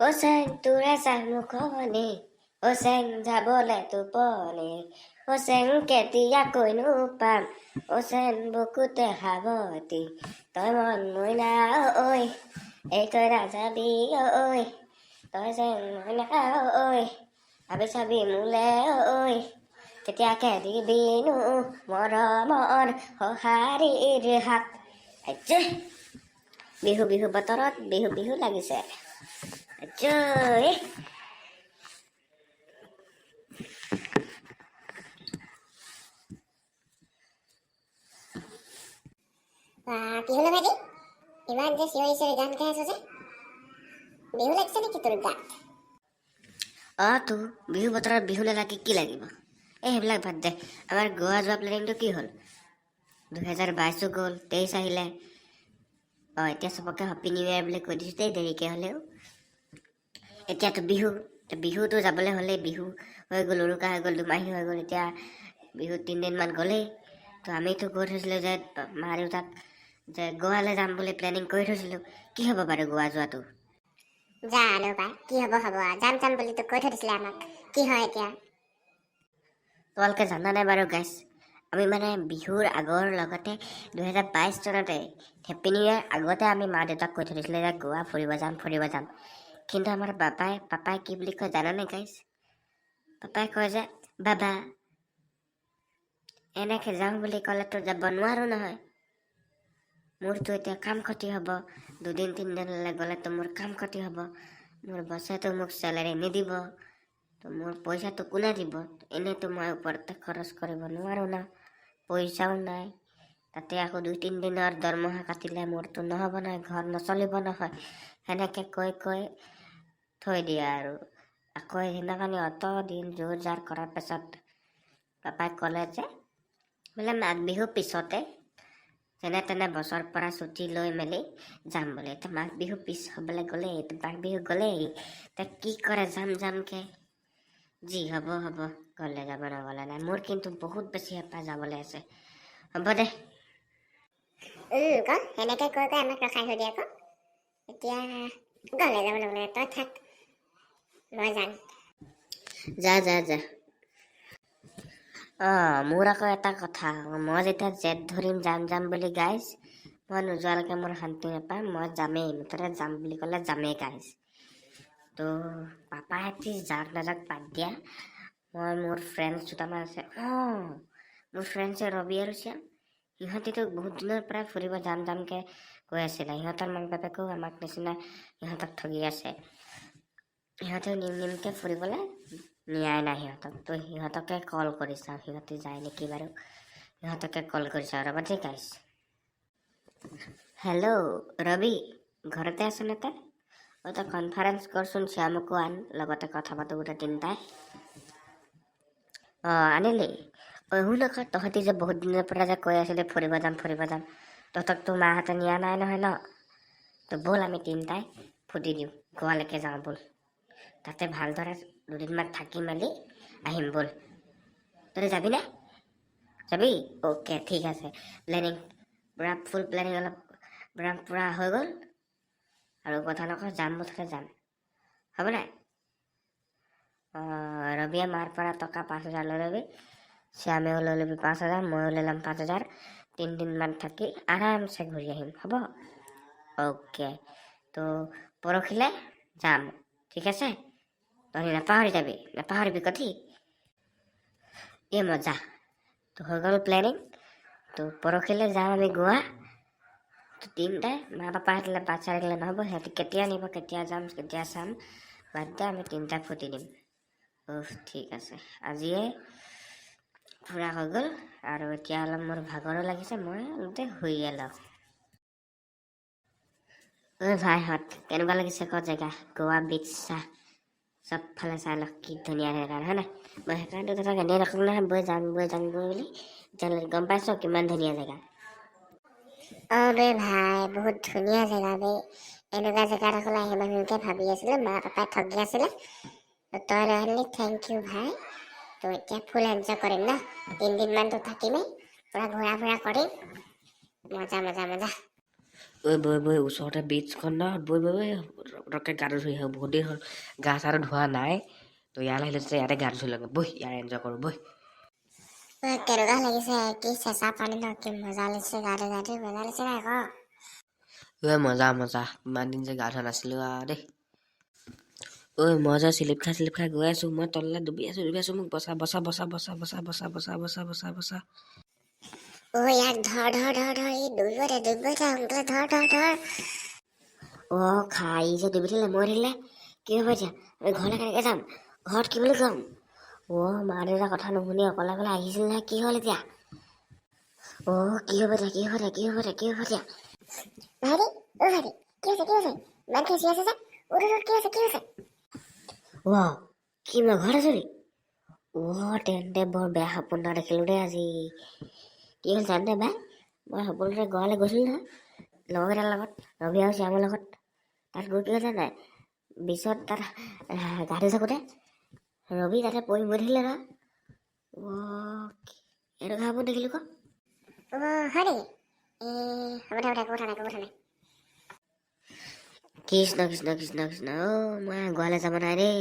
অ' চেং তোৰে চাই মুখনি, অ' চেং যাবলে টোপনি, অ' চেং কেতিয়াকৈনো পাম, অ' চেং বুকুতে সাৱটি, তই মন মইনা ঐ, এই তই নাযাবি ঐ, তই চেং মইনা ঐ, ভাবি চাবি মোলে ঐ, কেতিয়াকে দিবিনো মৰমৰ সঁহাৰিৰ হাত। আজ্জৈ, বিহু বিহু বতৰত বিহু বিহু লাগিছে। আজ্জৈ। কি হ'ল ভাইটি, ইমান যে চিঞৰি চিঞৰি গান গাই আছ যে, বিহু লাগিছে নেকি তোৰ গাত? অঁ তো বিহু বতৰত বিহু নালাগি কি লাগিব? এই সেইবিলাক বাদ দে, আমাৰ গোৱা যোৱা প্লেনিংটো কি হ'ল? 2022ও গ'ল, 23 আহিলে। অঁ, এতিয়া চবকে হেপী নিউ ইয়েৰ বুলি কৈ দিছোঁ দেই, দেৰিকৈ হ'লেও। এতিয়াতো বিহু, বিহুতো যাবলৈ হ'লেই, বিহু হৈ গ'ল, উৰুকা হৈ গ'ল, দুমাহী হৈ গ'ল, এতিয়া বিহু 3 দিনমান গ'লেই। তো আমিতো কৈ থৈছিলোঁ যে মা দেউতাক যে গোৱালৈ যাম বুলি প্লেনিং কৰি থৈছিলোঁ। কি হ'ব বাৰু গোৱা যোৱাটো? জানো পাই, কি হ'ব হ'ব আৰু। যাম যাম বুলিতো কৈ থৈ দিছিলে আমাক, কি হয় এতিয়া। তোমালোকে জানানে বাৰু গাইছ, আমি মানে বিহুৰ আগৰ লগতে 2022 চনতে হেপী নিউ ইয়েৰ আগতে আমি মা দেউতাক কৈ থৈ দিছিলে যে গোৱা ফুৰিব যাম, ফুৰিব যাম। কিন্তু আমাৰ পাপাই কি বুলি কয় জানানে গাইছ? পাপাই কয় যে বাবা, এনেকৈ যাওঁ বুলি ক'লেতো যাব নোৱাৰোঁ নহয়, মোৰতো এতিয়া কাম ক্ষতি হ'ব, দুদিন তিনিদিনলৈ গ'লেতো মোৰ কাম ক্ষতি হ'ব, মোৰ বছেতো মোক চেলাৰী নিদিব, তো মোৰ পইচাটো কোনে দিব? এনেইতো মই ওপৰতে খৰচ কৰিব নোৱাৰোঁ ন, পইচাও নাই, তাতে আকৌ 2-3 দিনৰ দৰমহা কাটিলে মোৰতো নহ'ব নহয়, ঘৰ নচলিব নহয়। সেনেকৈ কৈ কৈ থৈ দিয়ে। আৰু আকৌ সেইদিনাখনি অত দিন জোৰ জাৰ কৰাৰ পাছত পাপাই ক'লে যে বোলে মাঘ বিহুৰ পিছতে যেনে তেনে বছৰ পৰা ছুটি লৈ মেলি যাম বুলি। এতিয়া মাঘ বিহু পিছ হ'বলৈ গ'লেই, মাঘ বিহু গ'লেই, এতিয়া কি কৰে যাম যামকৈ। যি হ'ব হ'ব, গ'লে যাব, নগ'লে নাই। মোৰ কিন্তু বহুত বেছি হেঁপাহ যাবলৈ আছে। হ'ব দে। ক সেনেকে কৈ কৈ আমাক ৰখাই থৈ দিয়ে আকৌ। এতিয়া গ'লে যাব, নগ'লে তই থাক, মই যাম। যা যা যা। অঁ, মোৰ আকৌ এটা কথা, মই যেতিয়া জেদ ধৰিম যাম যাম বুলি গাইছ, মই নোযোৱালৈকে মোৰ শান্তি নাপাম। মই যামেই, মুঠতে যাম বুলি ক'লে যামেই গাইছ। তো পাপাহঁতি যাওক নাযাওক বাদ দিয়া, মই মোৰ ফ্ৰেণ্ডছ দুটামান আছে, অঁ, মোৰ ফ্ৰেণ্ডছে ৰবি আৰু শ্যাম, সিহঁতিতো বহুত দিনৰ পৰাই ফুৰিব যাম যামকৈ কৈ আছিলে। সিহঁতৰ মাক বাপেকেও আমাক নিচিনা সিহঁতক ঠগি আছে, সিহঁতেও নিম নিমকৈ ফুৰিবলৈ নিয়াই নাই সিহঁতক। তো সিহঁতকে কল কৰি চাওঁ, সিহঁতি যায় নেকি বাৰু। সিহঁতকে কল কৰি চাওঁ, ৰ'বা দেই গাইছ। হেল্ল' ৰবি, ঘৰতে আছনে তই? অ', তই কনফাৰেঞ্চ কৰচোন, শ্যামকো আন লগতে, কথা পাতোঁ গোটেই তিনিটাই। অঁ, আনিলি? ঐ শুন আকৌ, তহঁতি যে বহুত দিনৰ পৰা যে কৈ আছিলি ফুৰিব যাম ফুৰিব যাম, তহঁতকতো মাহঁতে নিয়া নাই নহয় ন? তো ব'ল আমি তিনিটাই ফুটি দিওঁ, গোৱালৈকে যাওঁ ব'ল, তাতে ভালদৰে দুদিনমান থাকি মেলি আহিম ব'ল। তহঁতি যাবিনে? যাবি? অ'কে, ঠিক আছে। প্লেনিং পূৰা ফুল প্লেনিং অলপ পূৰা পূৰা হৈ গ'ল আৰু কথা নকওঁ, যাম, মুঠতে যাম, হ'ব নাই? অঁ, ৰবিয়ে মাৰ পৰা টকা 5000 লৈ ল'বি, শ্যামেও লৈ ল'বি 5000, ময়ো লৈ ল'ম 5000। 3 দিনমান থাকি আৰামছে ঘূৰি আহিম, হ'ব? অ'কে, তো পৰহিলে যাম, ঠিক আছে? তই নাপাহৰি যাবি, নাপাহৰিবি কঠি। এই মজা তো হৈ গ'ল প্লেনিং। তো পৰহিলে যাম আমি গোৱা। তো তিনিটাই মা পাপাহঁতলৈ বাট চাই থাকিলে নহ'ব, সিহঁতি কেতিয়া নিব, কেতিয়া যাম, কেতিয়া চাম বাদ দে, আমি তিনিটা ফুটি দিম। উফ, ঠিক আছে, আজিয়ে ফুৰা হৈ গ'ল আৰু এতিয়া অলপ মোৰ ভাগৰো লাগিছে, মই অলপতে শুইয়ে লওঁ। ঐ ভাইহঁত, কেনেকুৱা লাগিছে ক জেগা? গোৱা বিচ চাহ চবফালে চাই লওক, কি ধুনীয়া জেগা হয় নাই? মই সেইকাৰণে তহঁতক এনেই নকওঁ নহয় বৈ যাম বৈ যাম বৈ বুলি। এতিয়া গম পাইছ কিমান ধুনীয়া জেগা? অঁ বে ভাই, বহুত ধুনীয়া জেগা বে। এনেকুৱা জেগাত অকলে আহিম আহিমকৈ ভাবি আছিলোঁ, মা পাপাই ঠগি আছিলে, তই লৈ আনিলি, thank U ভাই। তো এতিয়া ফুল এনজয় কৰিম ন, 3 দিনমানতো থাকিমেই, পূৰা ঘূৰা ফুৰা কৰিম, মজা মজা মজা। ঐ বৈ বৈ, ওচৰতে বিচখন ন। বৈ বৈ বৈ, পটককৈ গাটো ধুই আহোঁ। বহুত দিন হ'ল গা চাটো ধোৱা নাই। তো ইয়ালৈ আহিলোঁ যেতিয়া ইয়াতে গাটো ধুই লওঁগৈ। বৈ, ইয়াৰ এনজয় কৰোঁ বৈ। ঐ, কেনেকুৱা লাগিছে? কি চেঁচা পানী ন, কি মজা লাগিছে গাটো। গাটো মজা লাগিছে নাই ক? ঐ মজা মজা, ইমান দিন যে গা ধোৱা নাছিলোঁ আৰু দেই। ঐ, মই যে চিলিপ খাই চিলিপ খাই গৈ আছোঁ, মই তললৈ ডুবি আছোঁ, ডুবি আছোঁ। মোক বচা, বচা, বচা, বচা, বচা, বচা, বচা, বচা, বচা, বচা। ঐ, ইয়াক ধৰ, ধৰ, ধৰ, ধৰ। ই ডুবিব দে, ডুবিব দে, সোনকালে ধৰ, ধৰ, ধৰ। অ' খাই যে ডুবি থাকিলে, মৰি থাকিলে কি হ'ব এতিয়া? আমি ঘৰলৈ কেনেকৈ যাম? ঘৰত কি বুলি ক'ম? অ' মা দেউতাৰ কথা নুশুনি অকলে অকলে আহিছিল নহয়, কি হ'ল এতিয়া? অ' কি হ'ব এতিয়া? কি হ'ব এতিয়া? কি হ'ব এতিয়া? কি হ'ব এতিয়া? ভাইটি, অ ভাইটি, কি হৈছে? কি হৈছে? ইমান চিঞৰি আছে যে? উঠ, উঠ, কি হৈছে? কি হৈছে? অ' কি, মই ঘৰত আছো নি? অ' তেন্তে বৰ বেয়া সপোন এটা দেখিলোঁ দেই আজি। কি হ'ল জাননে বাই? মই সপোনতে গোৱালৈ গৈছিলোঁ নহয় লগৰকেইটাৰ লগত, ৰবি আৰু শ্যামৰ লগত। তাত গৈ কি হ'ল জান নাই? বিচত তাত গা ধুই থাকোঁতে ৰবি তাতে পৰি মৰি থাকিলে নহয়। অ' এনেকুৱা সপোন দেখিলোঁ ক। অ হয় নেকি? এ হ'ব দে, হ'ব দে, একো কথা নাই, একো কথা নাই। কৃষ্ণ কৃষ্ণ কৃষ্ণ কৃষ্ণ। অ' মই গোৱালৈ যাব নাই দেই,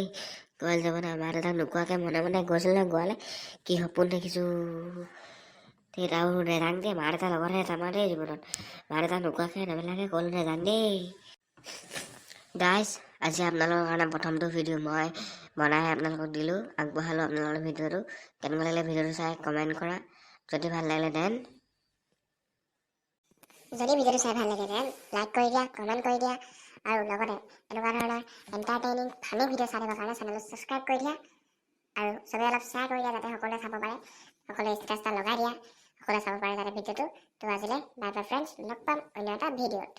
গোৱালৈ যাব নাই। মা দেউতাক নোকোৱাকৈ মনে মনে গৈছিলোঁ নহয় গোৱালৈ। কি সপোন দেখিছোঁ। ধেত, আৰু নেযাং দেই। মা দেউতাৰ লগতহে যাম আৰু দেই জীৱনত। মা দেউতাক নোকোৱাকৈ নেমেলাকৈ ক'লো নেযাং দেই। গাইজ, আজি আপোনালোকৰ কাৰণে প্ৰথমটো ভিডিঅ' মই বনাই আপোনালোকক দিলোঁ, আগবঢ়ালোঁ। আপোনালোকৰ ভিডিঅ'টো কেনেকুৱা লাগিলে ভিডিঅ'টো চাই কমেণ্ট কৰা। যদি ভাল লাগিলে then যদি ভিডিঅ'টো চাই ভাল লাগে, then like কৰি দিয়া, কমেণ্ট কৰি দিয়া আৰু লগতে এনেকুৱা ধৰণৰ এণ্টাৰটেইনিং ফানী ভিডিঅ' চাই থাকিবৰ কাৰণে চেনেলটো ছাবস্ক্ৰাইব কৰি দিয়া আৰু চবেই অলপ শ্বেয়াৰ কৰি দিয়া, যাতে সকলোৱে চাব পাৰে। সকলোৱে ষ্টেটাছ এটা লগাই দিয়া, সকলোৱে চাব পাৰে যাতে ভিডিঅ'টো। তো আজিলৈ বাই বাই ফ্ৰেণ্ডছ, লগ পাম অন্য এটা ভিডিঅ'ত।